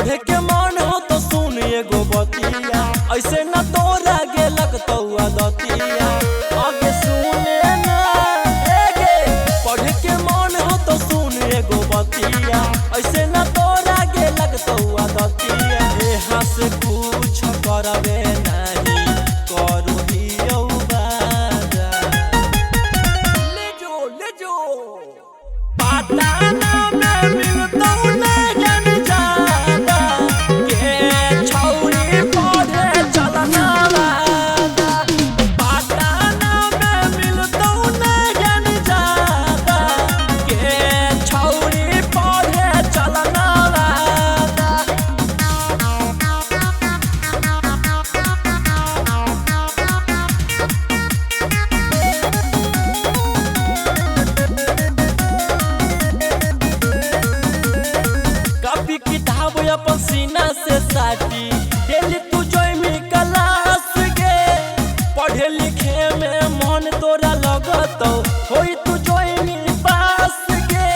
पढ़े के मन हो तो सुन एगो बतिया, ऐसे न तोरा गेलक तौआ दतिया। आगे सुने ना एगे, पढ़े के मन हो तो सुन एगो बतिया, ऐसे न तोरा गेलक तौआ दतिया। एहा से कुछ करबे नहीं करू हियौ बादा। ले जो ले जो पाटाना में मिलतौ लेकिन जादा के छौरी पढ़े चलना वादा। पाटाना में मिलतौ लेकिन जादा के छौरी पढ़े चलना वादा। कॉपी किताब अपन सीना से साटी, डेली तू जोइमी क्लास गे। पढ़े लिखे में मन तोरा लगतौ, होई तू जोइमी पास गे।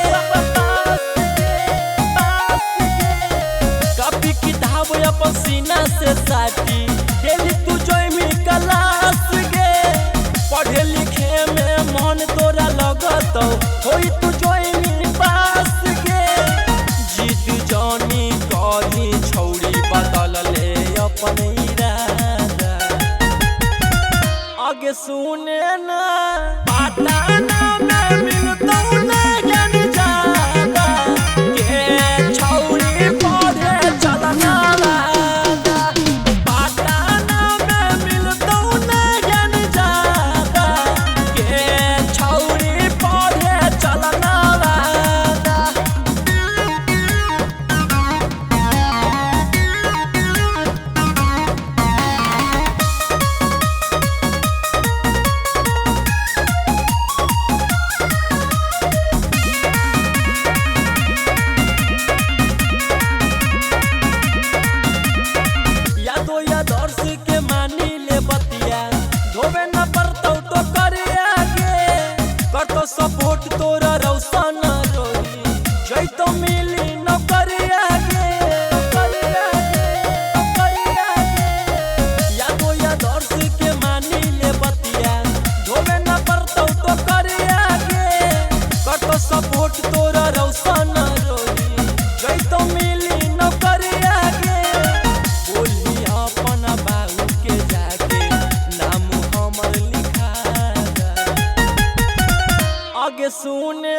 कॉपी किताब अपन सीना से साटी, डेली तू जोइमी क्लास गे। पढ़े लिखे में मन तोरा लगतौ, होई तू जोइमी पास गे। जिद जानी करी छौरी बदल ले अपन इरादा। आगे सुने ना पाटाना में मिलतौ लेकिन जादा के छौरी पढ़े चलना वादा। पाटाना में मिलतौ लेकिन जादा के छौरी पढ़े चलना वादा। यादो यादर्श के मानी ले बतिया, धोबे न पड़तौ तो करे आगे। करतो सपोर्ट तोरा रौशन रोही, जैतो मिली नौकरी आगे। यादो यादर्श के मानी ले बतिया, धोबे न पड़तौ तो करे आगे। करतो सपोर्ट तोरा रौशन रोही, जैतो मिली नौकरी आगे। बोली अपन बाबू के जाके नाम हमर लिखा दा। आगे सुने